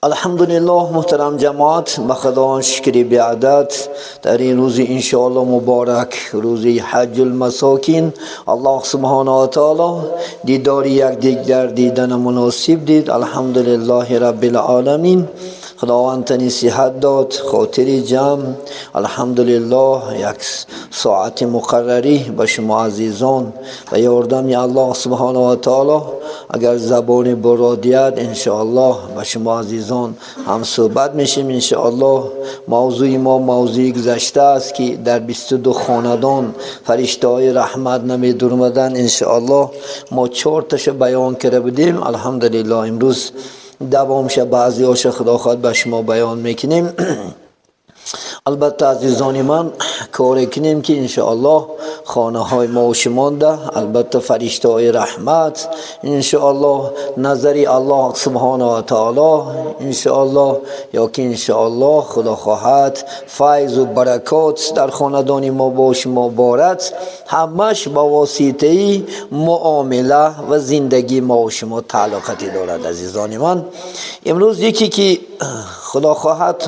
Алҳамдулиллоҳ, муҳтарам ҷамоат, ба Худованд шукри беадад дар ин рӯзи иншоаллоҳ муборак, рӯзи ҳаҷҷул масокин, Аллоҳ субҳонаҳу ва таоло дидори якдигар дидана муносиб дид. Алҳамдулиллоҳи раббил оламин. Худованд тани сиҳат дод, хотири ҷамъ. Алҳамдулиллоҳ, як соати муқаррарӣ ба шумо азизон ба ёрдами Аллоҳ субҳонаҳу ва таоло агар забони буродият иншоаллоҳ ба шумо азизон ҳам суҳбат мешем иншоаллоҳ. Мавзӯи мо мавзӯи гузашта аст, ки дар 22 хонадон фариштаҳои раҳмат намедурмаданд иншоаллоҳ. Мо чорташа баён карда будем. Алҳамдулиллоҳ, имрӯз давомша баъзеҳоша худо хоҳад ба шумо баён мекунем. Албатта, азизони ман, коре кунем, ки иншоаллоҳ хонаҳои мо шумонда албатта фариштаҳои раҳмат иншоаллоҳ, назари Аллоҳ субҳонаҳу ва таоло иншоаллоҳ, ё ки иншоаллоҳ худо хоҳад файзу баракот дар хонадони мо бо шумо борад. Ҳамаш ба воситаи муомила ва зиндагии мо шумо тааллуқате дорад. Азизони ман, имрӯз яке ки худо хоҳад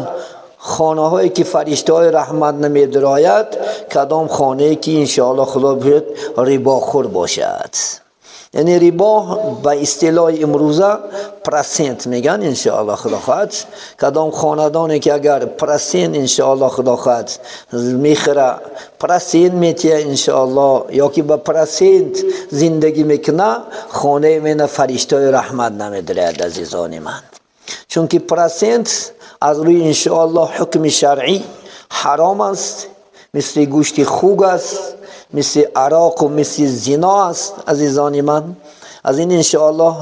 хонаҳое ки фариштаҳои раҳмат намедирояд, кадом хонае ки иншоаллоҳ худо бихоҳад рибохӯр бошад. Яъне рибо ба истилоҳи имрӯза процент меган иншоаллоҳ худо хоҳад. Кадом хонадоне ки агар процент иншоаллоҳ худо хоҳад мехӯра, процент метия иншоаллоҳ, ё ки ба процент зиндагӣ мекуна, хонаи мена фариштаҳои раҳмат намедирояд, азизони ман. Чунки процент аз рӯи иншоаллоҳ ҳукми шаръӣ ҳаром аст, мисли гӯшти хук аст, мисли ароқу мисли зино аст. Азизони ман, аз ин иншоаллоҳ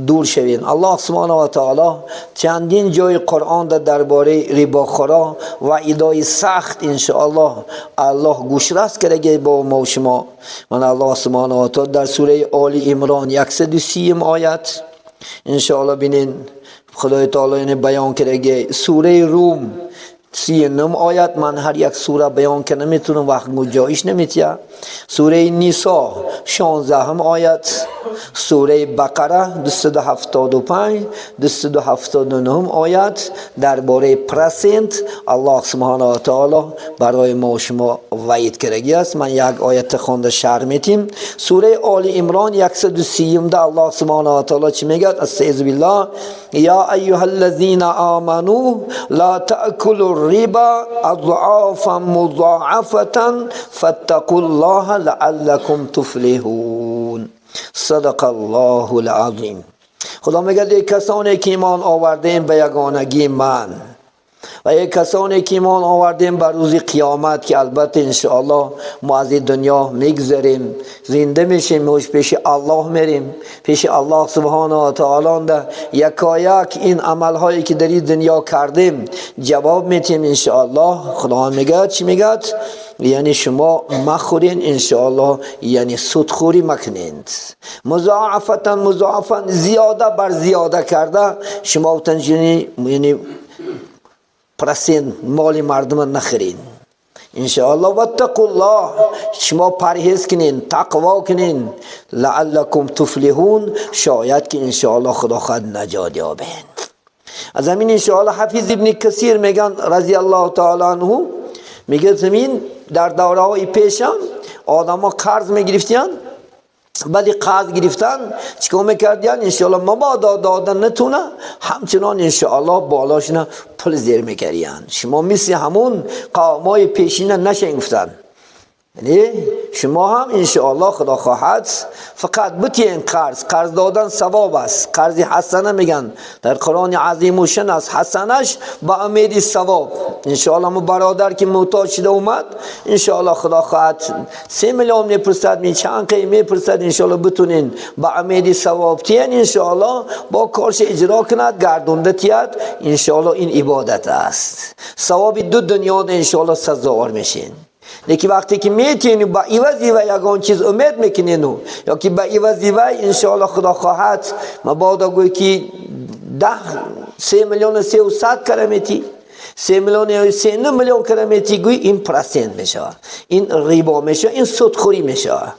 дур шавем. Аллоҳ субҳонаҳу ва таоло чандин ҷои Қуръон дар бораи рибохӯро ваъидои сахт иншоаллоҳ Аллоҳ гӯшрас кардаги бо мо шумо. Ман Аллоҳ субҳонаҳу ва таоло дар сураи Оли Имрон 130 оят иншоаллоҳ бинен, Худои таоло яъне баён кардаги. Сураи Рум 39 оят. Ман ҳар як сура баён карда наметавонам, вақт гунҷоиш наметия. Сураи Нисо 16 оят, сураи Бақара 275, 279 оят дар бораи процент Аллоҳ субҳонаҳу ва таоло барои мо шумо ваъид кардаги аст. Ман як оята хонда шарҳ метим. Сураи Оли Имрон 130-да Аллоҳ субҳонаҳу ва таоло чӣ мегӯяд? Астаизу биллоҳ: я айюҳа ллазина аману ла таъкулу риба адъафан музоафатан фаттақуллоҳа лааллакум туфлиҳун. Садақаллоҳу лазим. Худо мегӯяд: эй касоне ки имон овардем ба ягонагии ман ва эй касоне ки имон овардем ба рӯзи қиёмат, ки албатта иншоаллоҳ мо аз ин дунё мегузарем, зинда мешем, пеши Аллоҳ мерем, пеши Аллоҳ субҳонаҳу ва таоло якояк ин амалҳое ки дар ин дунё кардем ҷавоб метиҳем иншоаллоҳ. Худованд мегӯяд, чӣ мегӯяд? Яъне шумо махӯрен иншоаллоҳ, яъне судхӯрӣ макунед. Музоафатан музоафан, зиёда бар зиёда карда шумо яъне процент моли мардума нахӯред иншоаллоҳ. Ваттақуллоҳ, шумо парҳез кунед, тақво кунед. Лааллакум туфлиҳун, шояд ки иншоаллоҳ худо хоҳад наҷот ёбед. Аз ҳамин иншоаллоҳ Ҳафиз ибни Касир меган разияллоҳу таала анҳу, мегӯяд, замин дар давраҳои пешам одамҳо қарз мегирифтиянд, баъди қарз гирифтан чикор мекардиянд? Иншоаллоҳ мабодо додан натуна, ҳамчунон иншоаллоҳ болошона пул зер мекардиянд. Шумо мисли ҳамун қавмҳои пешина нашен, гуфтанд. Яъне шумо ҳам иншоаллоҳ худо хоҳад фақат битиен қарз. Қарз додан савоб аст, қарзи ҳасана меган дар Қуръони азимушшан аст, ҳасанаш ба умеди савоб. Иншоаллоҳ мо бародар ки муҳтоҷ шуда омад, иншоаллоҳ худо хоҳад 3 миллион мепурсад, ми чанд қай мепурсад, иншоаллоҳ битунен ба умеди савоб тиен, иншоаллоҳ бо корша иҷро кунад, гардонда тияд, иншоаллоҳ ин ибодат аст, савоби ду дунёда иншоаллоҳ сазовор мешин. Лекин вақте ки метиҳену ба ивази вай ягон чиз умед мекунену ё ки ба ивази вай иншоаллоҳ худо хоҳад мабодо гӯй ки даҳ 3 миллиону 300 кара метӣ, 3 миллиону 3 миллион кара метӣ, гӯй, ин процент мешавад, ин рибо мешавад, ин судхӯрӣ мешавад.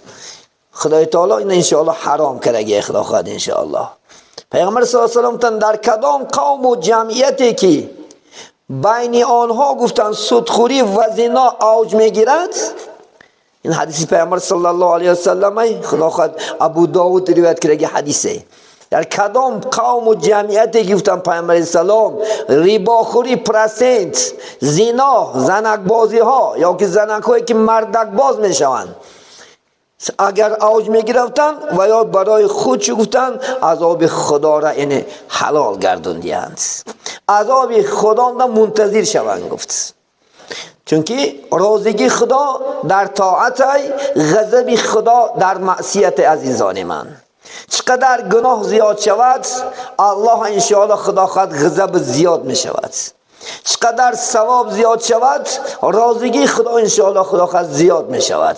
Худои таоло ин иншоаллоҳ ҳаром кардаги, худо хоҳад иншоаллоҳ. پیغمبر صلی الله علیه و سلم در کدام قوم و جمعیتی که بین آنها گفتن سودخوری و زنا اوج میگیرد، این حدیث پیغمبر صلی الله علیه و سلم، خدا خود ابو داود روایت کرده حدیثه. در کدام قوم و جمعیتی که گفتن پیغمبر سلام ریباخوری، procent، زنا، زنک بازی ها یا که زنک هایی که مردک باز میشوند، اگر اوج میگرفتن و یا برای خود چی گفتن عذاب خدا را این حلال گردوندیند، عذاب خدا را منتظر شوند گفت. چونکه روزگی خدا در طاعت، غضب خدا در معصیت. عزیزان من، چقدر گناه زیاد شود الله انشاءالله خدا خود غضب زیاد می شود، چقدر ثواب زیاد شود رازگی خدا انشاءالله خدا خود زیاد می شود.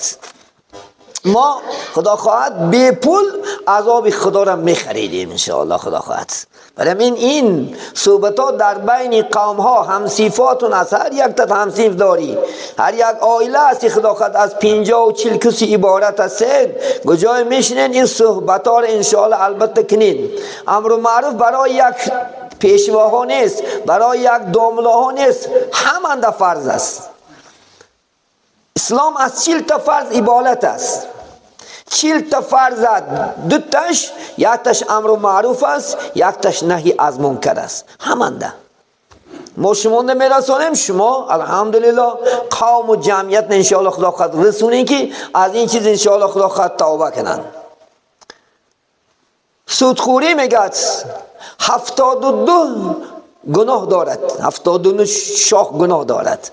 ما خدا خواهد بی پول عذاب خدا را می خریدیم انشاءالله خدا خواهد. برای این صحبت ها در بین قوم ها هم صفاتون است، هر یک تا همصیف داری، هر یک عائله است خدا خواهد از 50 و 40 کسی عبارت است، کجای میشنین این صحبت ها را انشاءالله البته کنین. امر معروف برای یک پیشواها نیست، برای یک داملاها نیست، همانده فرض است. اسلام از 40 تا فرض عبارت است. 40 تا فرض، دو تاش، یک تاش امر معروف است، یک تاش نهی از منکر است. همانده ما شما نمیرسانیم، شما الحمدلله قوم و جمعیت انشاءالله خدا خود رسونین که از این چیز انشاءالله خدا خود توبه کنن. سودخوری میگه 72 گناه دارد، 72 شاخ گناه دارد.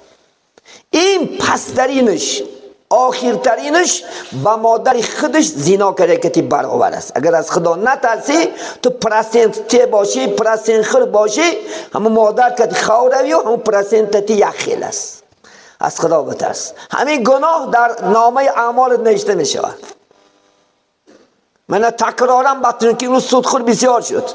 این پسترینش، آخرترینش با مادر خودش زنا کرده که برابر است. اگر از خدا نترسی تو procent ته باشی، procent خور باشی، همون مادر که خوروی و همون procent تی یک خیل است. از خدا بترس. همین گناه در نامه اعمال نوشته می شود. من تکرارم بطن که امروز سودخور بسیار شد.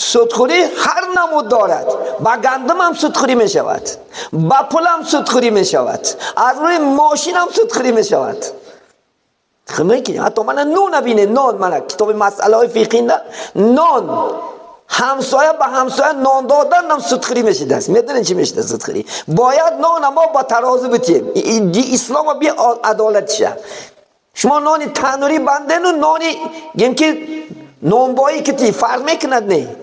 سودخوری هر نمود دارد. با گندم هم سودخوری می شود، با پول هم سودخوری می شود، از روی ماشین هم سودخوری می شود. حتی من نون نبینه، نان من کتاب مسئله های فقهی نه، نان همسایه به همسایه نان دادن هم سودخوری میشه. است میدونین چی میشه سودخوری؟ باید نان ما با ترازو بتیم. اسلام بی عدالت شه. شما نانی تنوری بنده نو نانی گیم که نانبایی که تی فرق میکند نه.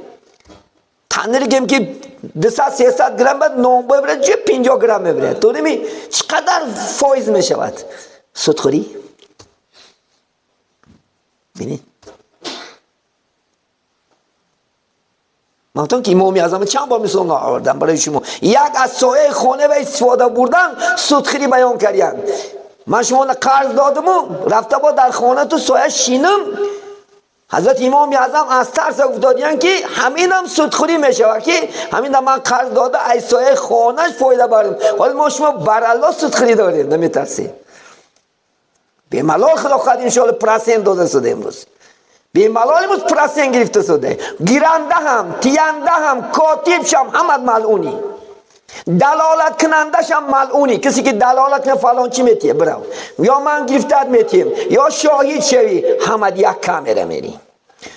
تنوری گیم که 200-300 گرم بعد نانبایی بره چه 50 گرم میبره. تو نمی چقدر فایز میشود سودخوری؟ ببینید من گفتم که امام اعظم چند بار مثال آوردم برای شما. یک از سایه خانه و استفاده بردن سودخوری بیان کردن. من شما قرض دادم و رفته با در خانه تو سایه شینم. حضرت امام اعظم از ترس افتادین که همین هم سودخوری میشه که همین هم من قرض داده از سایه خانهش فایده برم. حالا ما شما بر الله سودخوری داریم، نمیترسیم. به ملال خدا خواهد انشاءالله procent داده شده امروز. به ملال امروز procent گرفته شده. گیرنده هم، تینده هم، کاتب شم هم ملعونی. دلالت کنندش هم ملعونی. کسی که دلالت کنه فلان چی میتیه برو، یا من گرفتت میتیم یا شاهد شوی، همه یک کامره میری.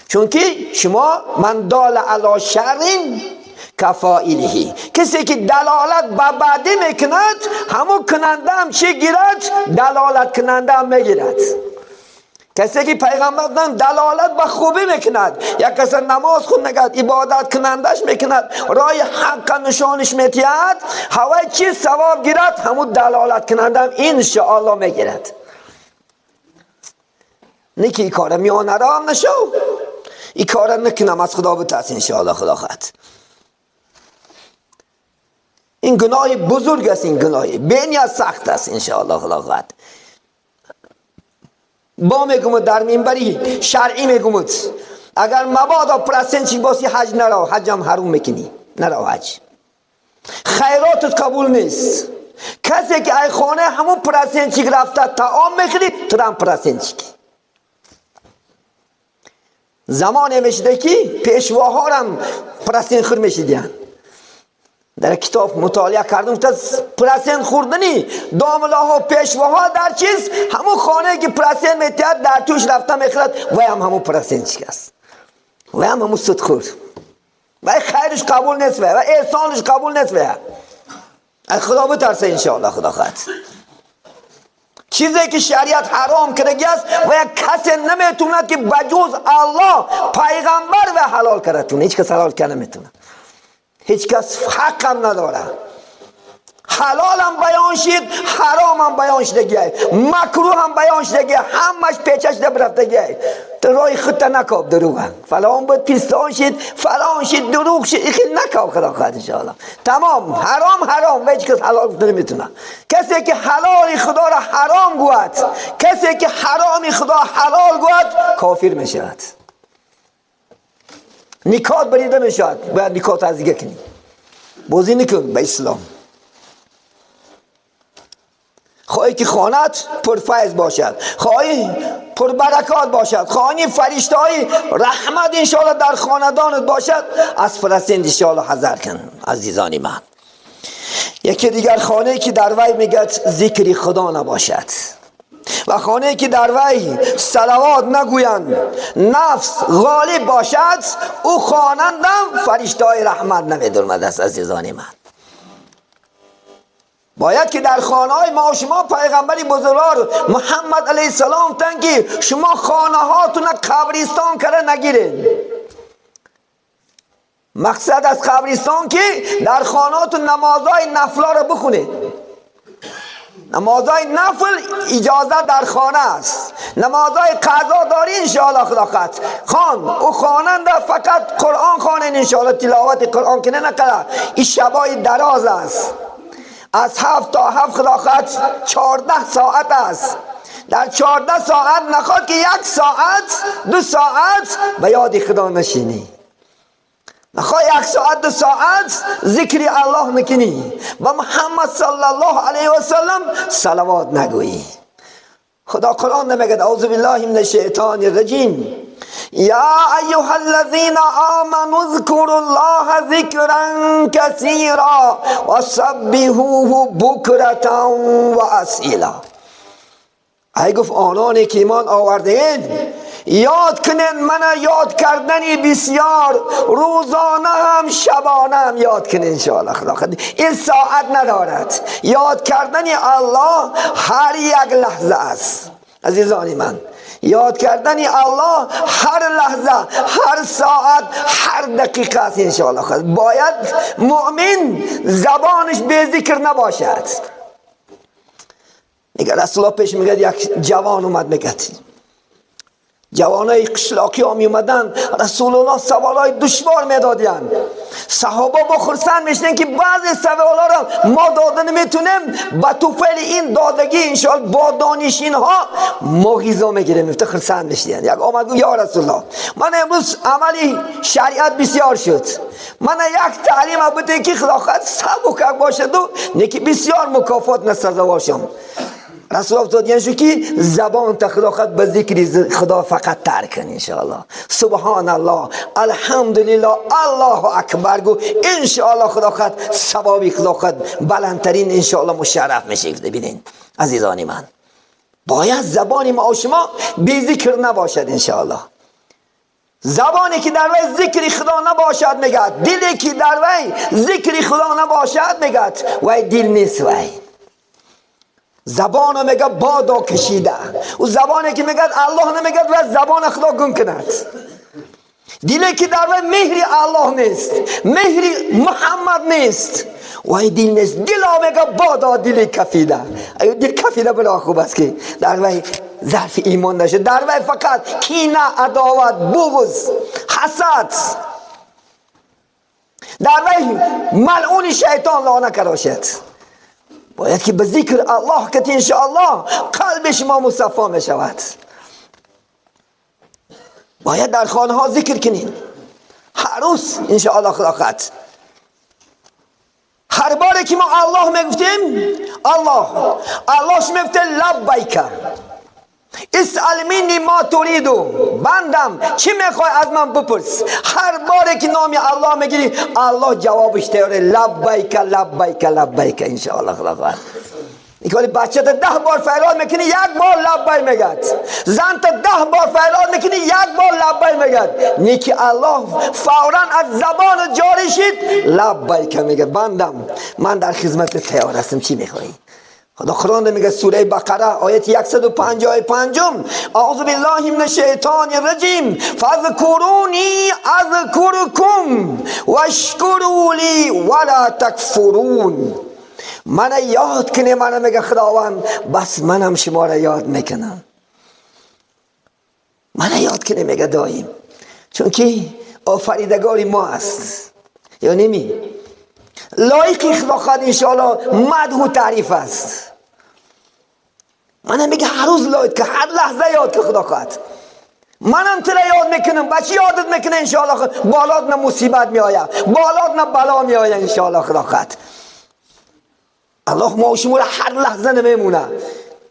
چون که شما من دال علی شرین کفائله، کسی که دلالت به بدی میکند همون کننده هم چی گیرد؟ دلالت کننده هم میگیرد. کسی که پیغمبر دلالت به خوبی میکند، یک کس نماز خود میکند، عبادت کنندش میکند، راه حق نشانش میتید، هوای چی ثواب گیرد؟ همون دلالت کننده هم انشاءالله میگیرد. نه که این کار میانه را هم نشو، این کار نکنم از خدا بترس انشاءالله خدا خواهد. این گناه بزرگ است، این گناه بینی سخت است انشاءالله خدا خواهد. با میگم در منبری شرعی میگم اگر مبادا procent چی باسی حج نرو، حج هم حروم میکنی، نرو حج، خیراتت قبول نیست. کسی که ای خانه همون procent چی رفته طعام میخری، تو هم procent چی. زمان میشده که پیشواها هم procent خور میشیدن. در کتاب مطالعه کردم تا procent خوردنی داملاها پیشواها در چیز همون خانه که procent میتید در توش رفته میخورد و هم همون procent چی است. و هم همون سود و خیرش قبول نیست و احسانش قبول نیست و از خدا بترسه انشاءالله خدا خواهد. چیزی که شریعت حرام کرده است و یک کسی نمیتونه که بجز الله پیغمبر و حلال کرده تونه. هیچ کس حلال کرده نمیتونه، هیچ کس حق هم نداره. حلال هم بیان شد، حرام هم بیان شده، مکروه هم بیان شده، همش پیچش ده برفتگی. تو رای خودت نکاب دروغ، فلان بود پیستان شد، فلان شد، دروغ شد، خیلی نکاب خدا خواهد انشاءالله. تمام حرام حرام و هیچ کس حلال نمیتونه. کسی که حلال خدا را حرام گوید، کسی که حرام خدا حلال گوید، کافر میشود. نکات بریده میشود، باید نکات از دیگه کنی. بازی نکن به اسلام. خواهی که خانت پرفیض باشد، خواهی پربرکات باشد، خواهی فرشته‌های رحمت انشاءالله در خاندانت باشد، از فلسطین انشاءالله حذر کن عزیزانی من. یکی دیگر خانه که در وی میگد ذکر خدا نباشد و خانه که در وی صلوات نگویند، نفس غالب باشد، او خانندم فرشته‌های رحمت نمیدرمد است عزیزانی من. باید که در خانه های ما و شما پیغمبر بزرگوار محمد علیه السلام گفتند که شما خانه هاتون قبرستان کرده نگیرید. مقصد از قبرستان که در خانه هاتون نمازهای نفل را بخونید. نمازهای نفل اجازه در خانه است، نمازهای قضا داری انشاءالله خدا خط خان او خواننده فقط قرآن خوانین انشاءالله، تلاوت قرآن کنه نکره. این شبای دراز است، از 7 تا 7 خدا خط 14 ساعت است. در 14 ساعت نخواد که 1 ساعت 2 ساعت به یاد خدا نشینی، نخواد 1 ساعت 2 ساعت ذکر الله نکنی، با محمد صلی الله علیه و سلم صلوات نگویی. خدا قرآن نمیگه اعوذ بالله من الشیطان الرجیم یا ایها الذین آمنوا اذکروا الله ذکرا کثیرا وسبحوه بکرة و اصیلا. ای گفت آنانی که ایمان آورده یاد کنن من، یاد کردنی بسیار، روزانه هم شبانه هم یاد کنن انشاءالله. خدا این ساعت ندارد، یاد کردن الله هر یک لحظه است عزیزانی من. یاد کردن الله هر لحظه، هر ساعت، هر دقیقه است انشاءالله. باید مؤمن زبانش به ذکر نباشد. میگه رسول الله پیش میگه یک جوان اومد، میگه جوانای قشلاقی ها می اومدن، رسول الله سوالای دشوار میدادین. صحابه با خرسند میشنن که بعضی سوالا را ما داده نمیتونیم، با توفیل این دادگی انشاءالله با دانش اینها ما غذا میگیریم. میفته خرسند میشنن. یک آمد گفت یا رسول الله من امروز عملی شریعت بسیار شد، من یک تعلیم بده که خدا سبک باشد و نکی بسیار مکافات نسزا شم. رسول الله افتاد شو که زبان تا خدا خود به ذکر خدا فقط تر کن انشاءالله. سبحان الله، الحمدلله، الله اکبر گو انشاءالله خدا خود ثوابی خدا خود بلندترین انشاءالله مشرف میشه. ببینین عزیزان من، باید زبان ما و شما بی ذکر نباشد انشاءالله. زبانی که در وی ذکر خدا نباشد میگه، دلی که در وی ذکر خدا نباشد میگه وی دل نیست. وی زبان میگه بادا کشیده، او زبانی که میگه الله نمیگه و زبان خدا گم کند. دلی که در وی مهر الله نیست، مهر محمد نیست، وی دل نیست. دل میگه بادا دل کفیده، ایو دل کفیده بلا خوب است که در وی ظرف ایمان نشه، در وی فقط کینه، عداوت، بغض، حسد، در وی ملعون شیطان لعنت کراشد. باید که به ذکر الله که انشاءالله قلب شما مصفا می شود. باید در خانه ها ذکر کنین هر روز انشاءالله خدا خط. هر باری که ما الله میگفتیم الله، الله میگفته لبیک اسأل منی ما تريدو، بندم چی میخوای از من بپرس. هر باری که نام الله میگیری الله جوابش تیاره، لبیک لبیک لبیک انشاءالله خدا خواهد. ولی بچه تا 10 بار فریاد میکنی یک بار لبی میگد، زن تا 10 بار فریاد میکنی یک بار لبی میگد. نیکی الله فورا از زبان جاری شد لبی که میگه بندم من در خدمت تیار هستم، چی میخوایی؟ خدا قرآن میگه سوره بقره آیت 155، اعوذ بالله من الشیطان الرجیم فاذکرونی اذکرکم واشکروا لی ولا تکفرون. من یاد کنی من میگه خداوند، بس منم شما را یاد میکنم. من یاد کنی میگه دایم، چون که آفریدگاری ما است، یا نمی لایق خدا خواهد انشاءالله مدح و تعریف است. منم میگه هر روز لایق که هر لحظه یاد که خدا خواهد. منم تو را یاد میکنم، بچه یادت میکنه انشاءالله، بالات نه مصیبت میآید، بالات نه بلا میآید انشاءالله خدا خواهد. الله ما و شما را هر لحظه نمیمونه.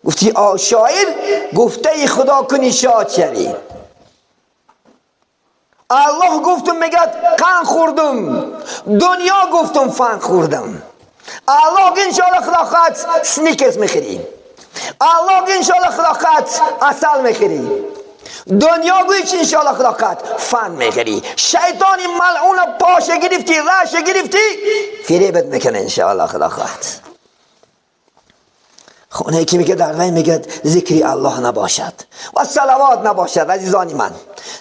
گفتی شاعر گفته خدا کنی شاد شوی. الله گفتم میگه قن خوردم، دنیا گفتم فن خوردم. الله انشاءالله خدا خواهد سنیکرز میخری، الله انشاءالله خدا خواهد عسل میخری، دنیا گویی چی انشاءالله خدا خواهد فن میخری. شیطان ملعون پاش گرفتی، رش گرفتی، فریبت میکنه انشاءالله خدا خواهد. خونه که میگه در وی میگه ذکری الله نباشد و صلوات نباشد. عزیزانی من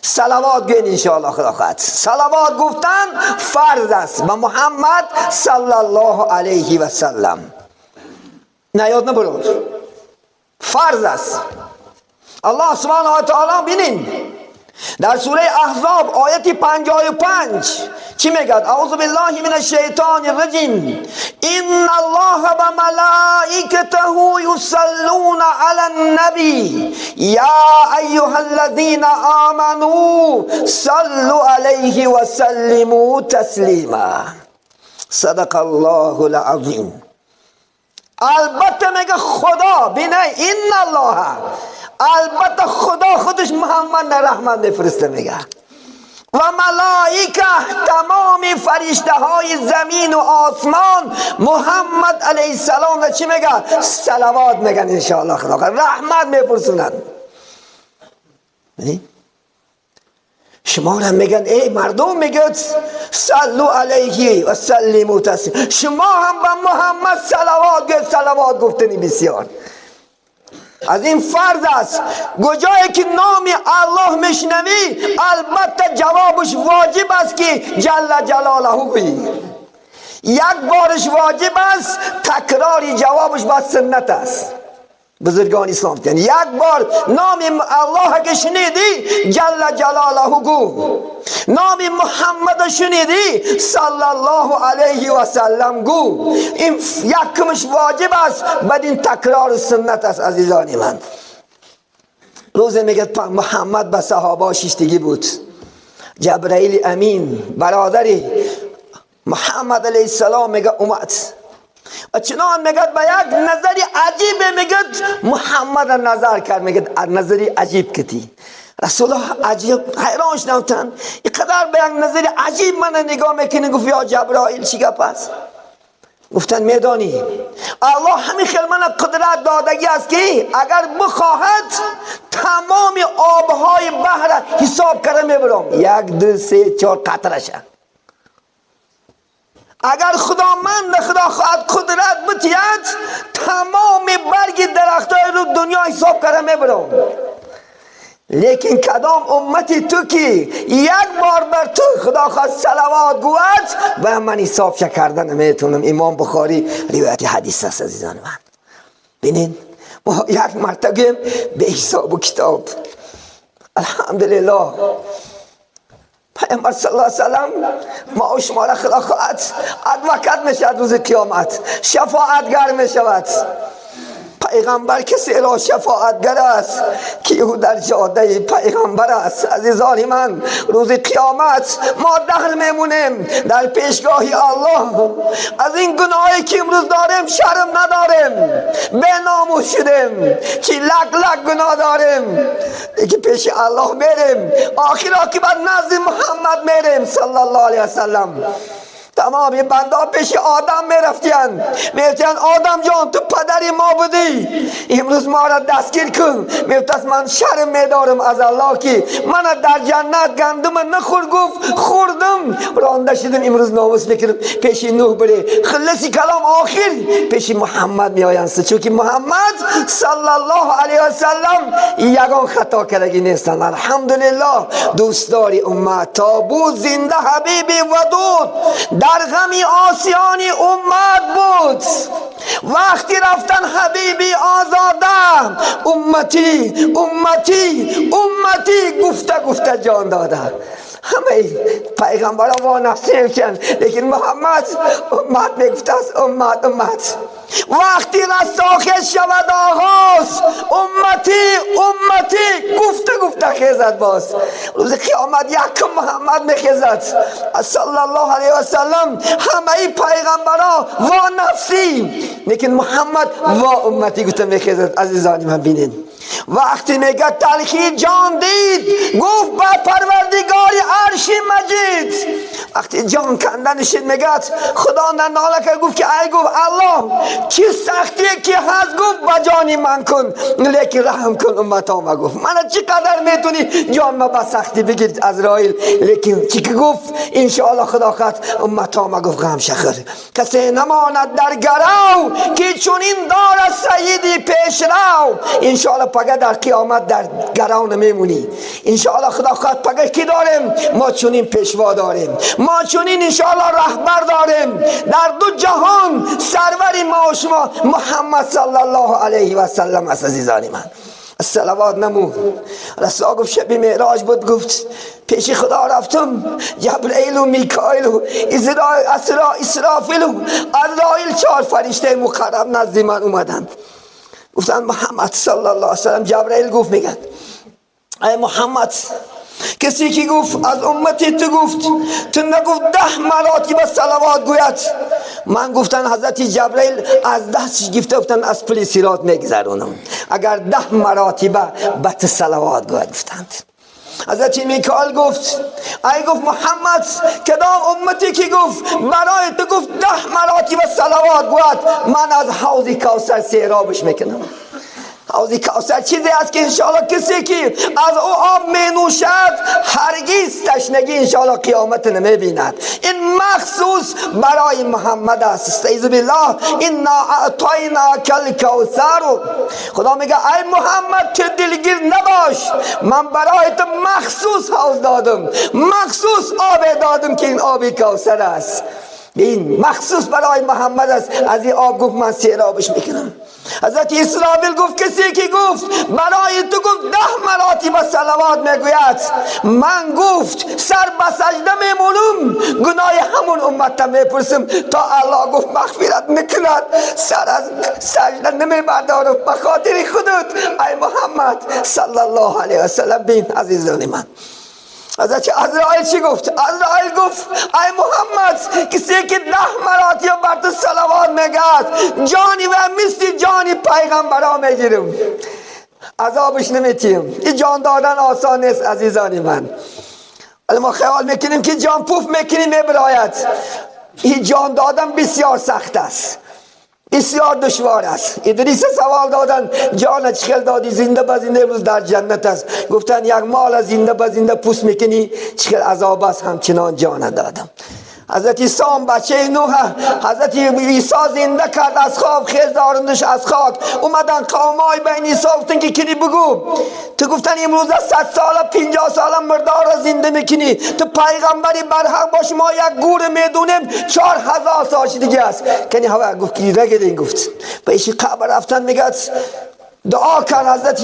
صلوات گوین انشاءالله خدا خواهد. صلوات گفتن فرض است به محمد صلی الله علیه و سلم، نه یاد نبرد، فرض است. الله سبحانه و تعالی بینین در سوره احزاب آیت 55 چی میگه؟ اعوذ بالله من الشیطان الرجیم ان الله و ملائکته یصلون علی النبی یا ایها الذین آمنوا صلوا علیه و سلموا تسلیما. صدق الله العظیم. البته میگه خدا بینه ان الله، البته خدا خودش محمد رحمت میفرسته میگه و ملائکه، تمام فرشته های زمین و آسمان محمد علیه السلام را چی میگه؟ صلوات میگن انشاءالله خدا رحمت میپرسونن. شما را میگن ای مردم، میگه صلو علیه و سلموا تسلیما، شما هم به محمد صلوات گفت. صلوات گفتنی بسیار از این فرض است. کجایی که نام الله میشنوی البته جوابش واجب است که جل جلاله گویی. یک بارش واجب است، تکرار جوابش با سنت است. بزرگان اسلام یعنی یک بار نام الله که شنیدی جل جلاله گو، نام محمد شنیدی صلی الله علیه و سلم گو. این یکمش واجب است، بعد این تکرار سنت است. عزیزان من روز میگه محمد به صحابه شیشتگی بود، جبرائیل امین برادری محمد علیه السلام میگه اومد و چنان میگه با یک نظری عجیب میگه محمد نظر کرد، میگه نظری عجیب کتی. رسول الله عجیب حیران شدن، اینقدر به یک نظری عجیب من نگاه میکنه. گفت یا جبرائیل چی گپ است؟ گفتن میدانی الله همین خیل من قدرت دادگی است که اگر بخواهد تمام آبهای بحر حساب کرده میبرم، 1 2 3 4 قطرشه. اگر خداوند خدا خواهد قدرت بتید تمام برگ درختای رو دنیا حساب کرده میبرم، لیکن کدام امتی تو که یک بار بر تو خدا خواهد صلوات گوید و من حساب کردن نمیتونم. امام بخاری روایت حدیث است. عزیزان من ببینین ما یک مرتبه به حساب و کتاب الحمدلله پیامبر صلی الله علیه و سلم ما و شما را خدا خواهد ادوکت میشود، روز قیامت شفاعتگر میشود. پیغمبر کسی را شفاعتگر است که او در جاده پیغمبر است. عزیزان من روز قیامت ما دخل میمونیم در پیشگاه الله. از این گناهی که امروز داریم شرم نداریم، به ناموس شدیم که لک لک گناه داریم که پیش الله میریم، آخر عاقبت نزد محمد میریم صلی الله علیه وسلم. تمام بنده پیش آدم میرفتین، میگفتن آدم جان تو پدر ما بودی، امروز ما را دستگیر کن. میگفت من شرم میدارم از الله که من در جنت گندم نخور، گفت خوردم رانده شدم، امروز ناموس میکنم پیش نوح بره. خلصی کلام آخر پیش محمد میآیند، چون که محمد صلی الله علیه و سلم یگان خطا کردگی نیستند. الحمدلله دوستداری امت تا بود زنده حبیبی ودود، در غم آسیان امت بود. وقتی رفتن حبیبی آزاده، امتی امتی امتی گفته گفته جان داده. همه پیغمبران وا نفسی میگن، لیکن محمد امت میگفته است، امت امت. وقتی رستاخیز شود آغاز، امتی امتی گفته گفته خیزد باز. روز قیامت یکم محمد میخیزد صلی الله علیه و سلم. همه پیغمبران وا نفسی، لیکن محمد وا امتی گفته میخیزد. عزیزان من بینین وقتی میگه تلخی جان دید، گفت با پروردگار عرش مجید. وقتی جان کندن شد میگه خدا ناله کرد، گفت که ای گفت الله چه سختی که هست، گفت با جانی من کن، لیکن رحم کن امت ما. گفت من چقدر میتونی جان ما با سختی بگیرید عزرائیل، لیکن چی که گفت انشاءالله خدا خط امت ما گفت غم شخر. کسی نماند در گرو که چنین دار سیدی پیشرو. انشاءالله پگه در قیامت در گرو نمیمونی. انشاءالله خدا خواهد پگه کی داریم؟ ما چنین پیشوا داریم، ما چنین انشاءالله رهبر داریم در دو جهان. سروری ما و شما محمد صلی الله علیه و سلم است. عزیزان من الصلوات نمو. رسول گفت شب معراج بود، گفت پیش خدا رفتم، جبرئیل و میکائیل و اسرافیل و عزرائیل 4 فرشته مقرب نزد من اومدند. گفتن محمد صلی الله علیه و سلم. جبرئیل گفت میگن ای محمد، کسی که گفت از امتی تو گفت تو نگفت 10 مراتب صلوات گوید. من گفتن حضرت جبرئیل از دستش گفته گفتن از پل صراط میگذرونم اگر 10 مراتب به تو صلوات گوید. گفتند حضرت میکائیل گفت ای گفت محمد کدام امتی که گفت برای تو گفت 10 مراتب صلوات گوید، من از حوض کوثر سیرابش میکنم. حوض کوثر چیزی است که انشاءالله کسی که از او آب می نوشد هرگز تشنگی انشاءالله قیامت نمی بیند. این مخصوص برای محمد است. استعیذ بالله انا اعطیناک الکوثر. خدا میگه ای محمد تو دلگیر نباش، من برای تو مخصوص حوض دادم، مخصوص آب دادم که این آب کوثر است. این مخصوص برای محمد است. از این آب گفت من سیرابش میکنم. حضرت اسرافیل گفت کسی که گفت برای تو گفت 10 مراتب صلوات میگوید، من گفت سر به سجده میمونم، گناه همون امت میپرسم تا الله گفت مغفرت میکند، سر از سجده نمیبردارم به خاطر خودت ای محمد صلی الله علیه و سلم. بین عزیزان من حضرت عزرائیل چی گفت؟ عزرائیل گفت ای محمد کسی که 10 مراتب بر تو صلوات میگد، جانی و مثل جانی پیغمبرا میگیرم، عذابش نمیتیم. این جان دادن آسان نیست عزیزان من. ما خیال میکنیم که جان پوف میکنیم میبراید. این جان دادن بسیار سخت است، بسیار دشوار است. ادریس سوال دادن جان چخل دادی زنده به زنده امروز در جنت است. گفتن یک مال زنده به زنده پوست میکنی چخل عذاب است، همچنان جان دادم. حضرت عیسی بچه نوح، حضرت عیسی زنده کرد از خواب، خیز دارندش از خاک. اومدن قومای بین عیسی گفتن که کنی بگو تو، گفتن امروز 100 ساله 50 ساله مردار را زنده میکنی، تو پیغمبری برحق باش، ما یک گور میدونیم 4000 سال دیگه است. کنی هوا گفت که رگدین. گفت به ایشی قبر رفتن، میگه دعا کرد حضرت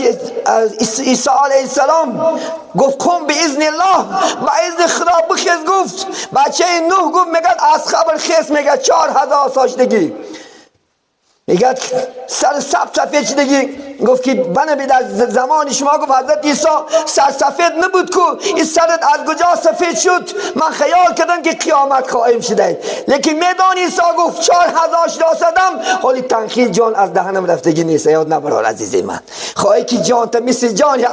عیسی علیه السلام، گفت قم باذن الله، با اذن خدا بخیز. گفت بچه نوح گفت میگه از خبر خیز، میگه 4000 سال دیگه، میگه سر سب سفید دیگه گفت که بنبی در زمان شما، گفت حضرت عیسی سرسفید نبود کو، این سرت از کجا سفید شد؟ من خیال کردم که قیامت قائم شده، لیکن میدان عیسی گفت 4000 شناسدم، حالی تنخیل جان از دهنم رفتگی نیست. یاد نبرار عزیزی من، خواهی که جان تا مثل جان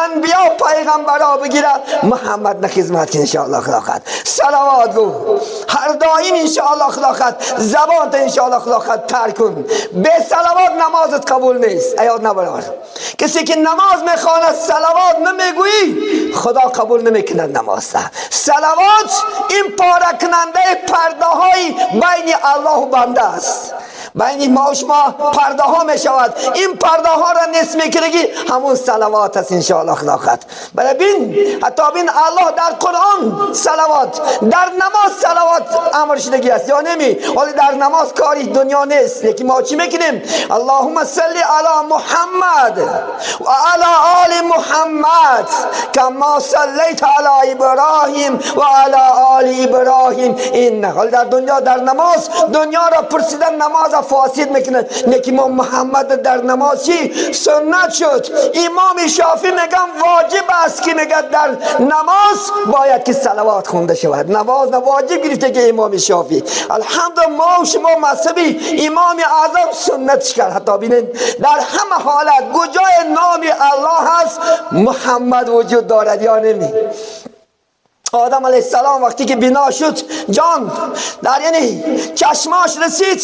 انبیا و پیغمبرا بگیره، محمد نخدمت که انشاءالله خدا خد صلوات گو هر دائم انشاءالله خدا خد زبان تا انشاءالله خدا خد تر کن. به صلوات نمازت قبول نیست. یاد نبرار کسی که نماز میخواند صلوات نمیگویی خدا قبول نمیکند نماز. صلوات این پاره کننده پرده های بین الله و بنده است. بین ما و شما پرده ها می شود، این پرده ها را نصف میکردگی همون صلوات است انشاءالله خدا خد. برای بین حتی بین الله در قرآن صلوات، در نماز صلوات امر شدگی است یا نمی؟ ولی در نماز کاری دنیا نیست، لیکن ما چی میکنیم؟ اللهم صل علی محمد و علی آل محمد کما صلیت علی ابراهیم و علی آل ابراهیم. این حال در دنیا در نماز دنیا را پرسیدن نماز فاسد میکنه، لیکن ما محمد در نماز چی سنت شد. امام شافعی میگن واجب است که میگه در نماز باید که صلوات خونده شود. نماز واجب گرفته که امام شافعی. الحمدلله ما و شما مذهبی امام اعظم سنتش کرد. حتی ببینید در همه حالت کجای نام الله هست محمد وجود دارد یا نمی؟ آدم علیه السلام وقتی که بنا شد جان در یعنی چشماش رسید،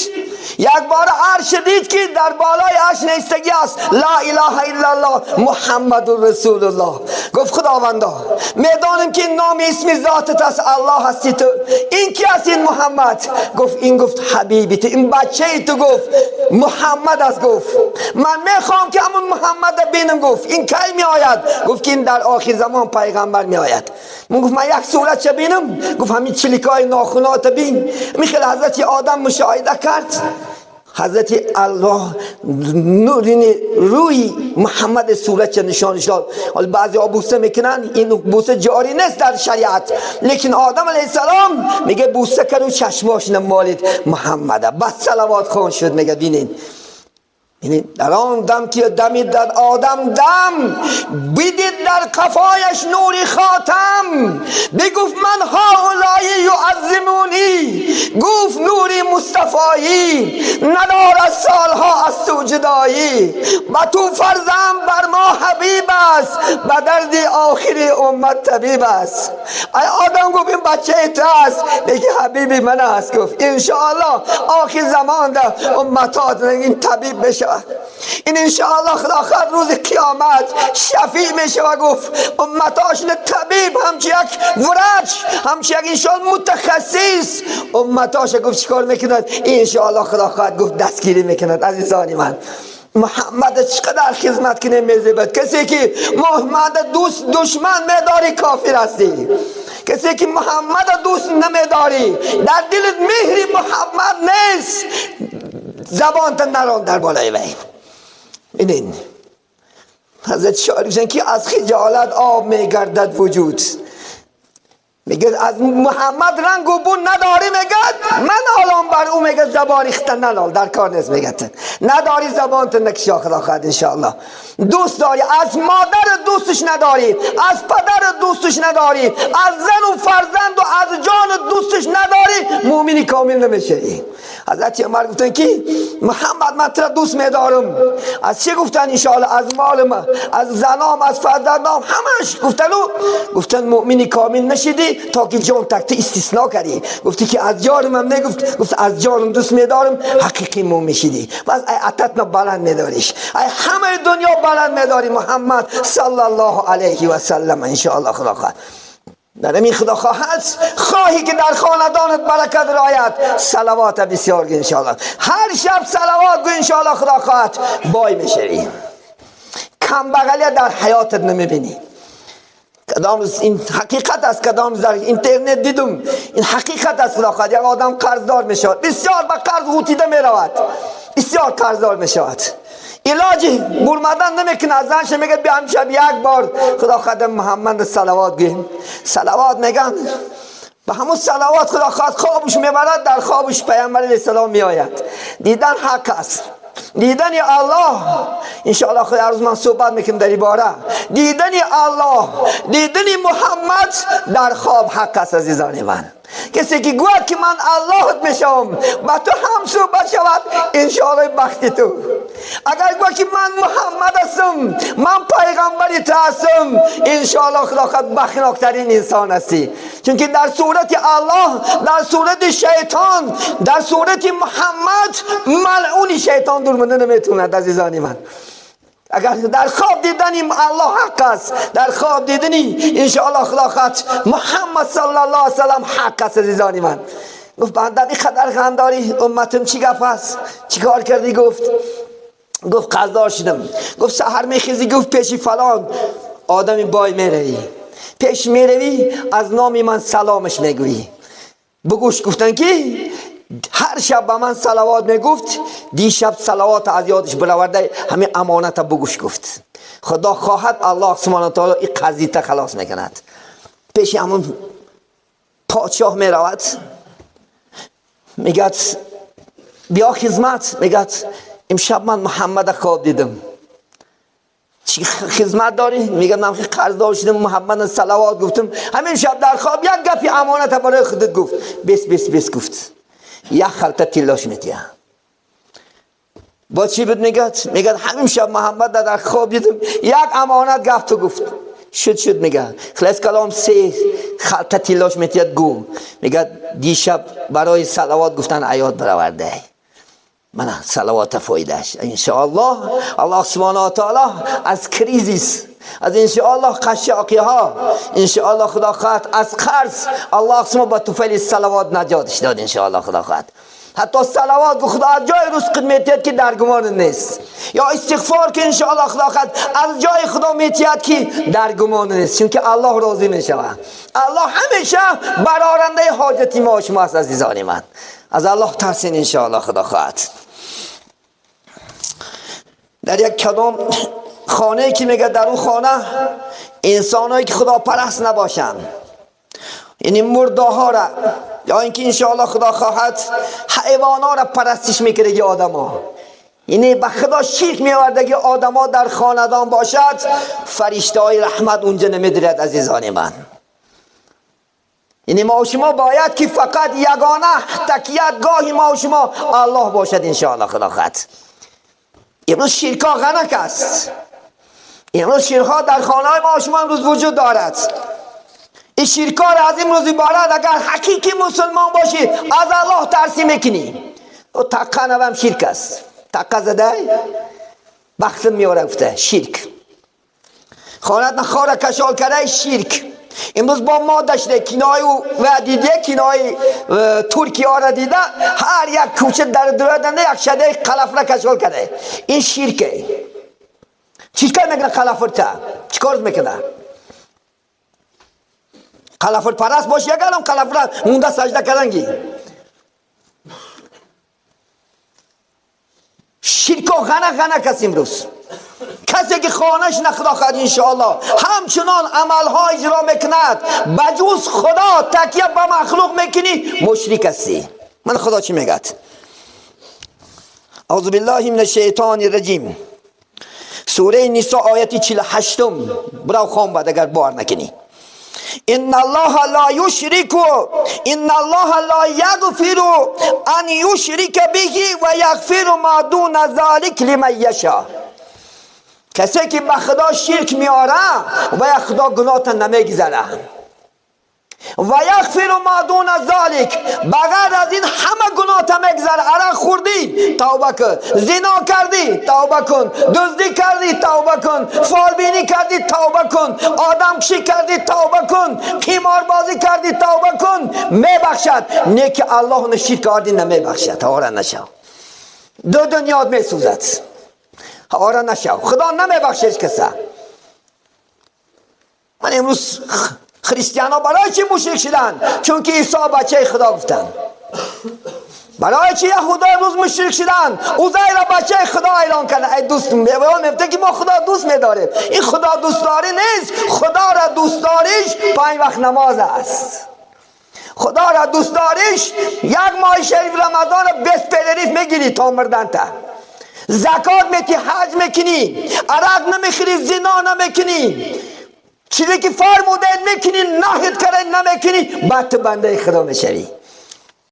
یک بار عرش دید که در بالای عرش نیستگی است لا اله الا الله محمد رسول الله. گفت خداوندا میدانم که نام اسم ذاتت است، الله هستی تو، این کی است؟ این محمد. گفت این، گفت حبیبی تو، این بچه تو، گفت محمد است. گفت من میخوام که همون محمد بینم. گفت این کی می آید؟ گفت که این در آخر زمان پیغمبر می آید. من گفت من یک صورت چه بینم؟ گفت همین چلیکای ناخونات بین. میخواد حضرت آدم مشاهده کرد، حضرت الله نور روی محمد صورت چه نشانش داد. حالا بعضی ها بوسه میکنن، این بوسه جاری نیست در شریعت، لیکن آدم علیه السلام میگه بوسه کرد و چشماش نمالید محمد، بس صلوات خون شد. میگه بینید در آن دم که دمید در آدم دم، بدید در قفایش نوری خاتم، بگفت من هؤلاء یعظمونی، گفت نوری مصطفایی، ندارد سالها از تو جدایی، با تو فرزند بر ما حبیب است، به درد آخری امت طبیب است. ای آدم گفت این بچه تو است، میگه حبیبی من است. گفت انشاءالله آخر زمان در امتات این طبیب بشه، این انشاءالله خدا خد روز قیامت شفیع میشه. و گفت امتاش طبیب، همچی یک ورج، همچی یک انشاءالله متخصص امتاش. گفت چیکار میکند؟ انشاءالله خدا خد گفت دستگیری میکند. عزیزان من محمد چقدر خدمت کنه میزیبد. کسی که محمد دوست دشمن میداری کافر هستی، کسی که محمد دوست نمیداری در دلت مهر محمد نیست، زبان تا نران در بالای وی. اینین حضرت شاعر میگن که از خجالت آب میگردد وجود، میگه از محمد رنگ و بو نداری، میگه من الان بر او میگه زبان اختن نلال در کار نیست، میگه نداری زبان تا نکشا خدا خواهد انشاءالله. دوست داری از مادر دوستش نداری، از پدر دوستش نداری، از زن و فرزند و از جان دوستش نداری، مؤمنی کامل نمیشی. حضرت عمر گفتن که محمد من تو را دوست میدارم. از چه گفتن؟ انشاءالله از مال من، از زنام، از فرزندام، همش گفتن. و گفتن مؤمنی کامل نشدی تا که جان تکت استثناء کردی. گفتی که از جانم هم نگفت، گفت از جانم دوست میدارم، حقیقی مؤمن شدی. بس ای عتت بلند میداریش، ای همه دنیا بلند میداری محمد صلی الله علیه و سلم. انشاءالله خدا خواهد در این خدا خواهد خواهی که در خاندانت برکت رایت، صلوات بسیار گو انشاءالله. هر شب صلوات گو انشاءالله خدا خواهد بای میشوی، کم بغلی در حیاتت نمیبینی. کدام این حقیقت است، کدام در اینترنت دیدم این حقیقت است. خدا خواهد یک آدم قرضدار میشود، بسیار به قرض غوطیده میرود، بسیار قرضدار میشود، علاج برمدن نمیکنه، از زنش میگه بیا امشب یک بار خدا خواهد محمد صلوات گویم. صلوات میگن، به همون صلوات خدا خواهد خوابش میبرد، در خوابش پیامبر علیه السلام میآید. دیدن حق است. دیدن الله انشاءالله خود روز من صحبت میکنم در این باره. دیدن الله، دیدن محمد در خواب حق است عزیزان من. کسی که گوید که من الله میشم با تو هم صحبت شود انشاءالله بخت تو. اگر گوید که من محمد هستم، من پیغمبر تو هستم، انشاءالله خدا خود بختناکترین انسان هستی. چون که در صورت الله، در صورت شیطان، در صورت محمد ملعون شیطان دور مونده نمیتوند عزیزان من. اگر در خواب دیدنی الله حق است، در خواب دیدنی انشاءالله خدا خواهد محمد صلی الله علیه وسلم حق است عزیزان من. گفت بنده اینقدر غم داری امتم چی گفت است؟ چی کار کردی؟ گفت قرضدار شدم. گفت سحر میخیزی، گفت پیش فلان آدمی بای میروی، پیش میروی از نام من سلامش میگویی. بگوش گفتن که هر شب به من صلوات میگفت، دیشب صلوات از یادش برآورده، همین امانت بگوش گفت. خدا خواهد الله سبحانه و تعالی این قضیه تا خلاص میکند. پیش همون پادشاه میرود، میگه بیا خدمت، میگه امشب من محمد خواب دیدم. چی خدمت داری؟ میگه من قرضدار شدم، محمد صلوات گفتم، همین شب در خواب یک گپی امانت برای خودت گفت. بس بس بس گفت. یک خلطه تلاش میدیه. با چی بود میگه؟ میگه همین شب محمد در خواب دیدم یک امانت گفت و گفت. شد میگه. خلاص کلام سه خلطه تلاش میدیه گو. میگه دیشب برای صلوات گفتن عیاد برآورده. من صلوات فایدهش انشاءالله الله سبحانه و تعالی از کریزیس، از انشاءالله قشاقی ها، انشاءالله خدا خواهد از قرض الله سبحانه با توفیل صلوات نجاتش داد انشاءالله خدا خواهد. حتی صلوات خدا از جای رزق میتید که در گمان نیست، یا استغفار که انشاءالله خدا خواهد از جای خدا میتید که در گمان نیست، چون که الله راضی میشود. الله همیشه برآورنده حاجت ما و شما است عزیزان من. از الله ترسین انشاءالله خدا خواهد. در یک کدام خانه که میگه در اون خانه انسانایی که خدا پرست نباشن، یعنی مرده ها را یا اینکه انشاءالله خدا خواهد حیوان ها را پرستش میکنه که آدم ها، یعنی به خدا شرک میآورده که آدم ها در خاندان باشد، فرشته های رحمت اونجا نمیدرد عزیزان من. یعنی ما و شما باید که فقط یگانه تکیت گاهی ما و شما الله باشد انشاءالله خدا خواهد. امروز شرکا غنک است، امروز شرکا در خانه های ما و شما امروز وجود دارد. این شرکا را از امروز عبارت اگر حقیقی مسلمان باشی از الله ترسی میکنی. او تقه نوام شرک است، تقه زده بختم میاره گفته شرک. خانت نخاره کشال کرده شرک. امروز با ما داشته کینای و دیده کینای ترکیه را دیده، هر یک کوچه در دردنده یک شده قلف را کشال کرده، این شرکه. چیکار میکنه قلفرتا؟ چیکار میکنه؟ قلفر پرست باش یک الان قلفر مونده سجده کردنگی. شرک و غنه غنه کس امروز. کسی که خانهش نخدا خواهد انشاءالله همچنان عملها اجرا میکند بجز خدا تکیه به مخلوق میکنی مشرک هستی. من خدا چی میگد؟ اعوذ بالله من الشیطان الرجیم، سوره نساء آیت 48. برو خان بعد اگر بار نکنی. ان الله لا یشرک ان الله لا یغفر ان یشرک به و یغفر ما دون ذلک لمن یشاء. کسی که به خدا شرک میاره و خدا گناه نمیگذره و یغفر ما دون ذلک، بغیر از این همه گناه میگذره. عرق خوردی توبه کن، زنا کردی توبه کن، دزدی کردی توبه کن، فالبینی کردی توبه کن، آدم کشی کردی توبه کن، قمار بازی کردی توبه کن، میبخشد. نه که الله نشید کردی نمیبخشد. آره نشو، دو دنیا میسوزد. آره نشو، خدا نمیبخشه کسا. من امروز خریستیانا برای چی مشرک شدن؟ چون که عیسی بچه خدا گفتن. برای چی یهودا امروز مشرک شدن؟ عزیر بچه خدا اعلان کردن. ای دوست میگه که ما خدا دوست میداریم. این خدا دوست داری نیست. خدا را دوست داریش 5 وقت نماز است. خدا را دوست داریش یک ماه شریف رمضان 20 پلریف میگیری تا مردن تا. Закот мети, ҳаҷ мекунӣ, арақ намехӯрӣ, зино намекунӣ, чизе ки фармудаед мекунӣ, наҳид кардаед намекунӣ, баъд ту бандаи Худо мешавӣ.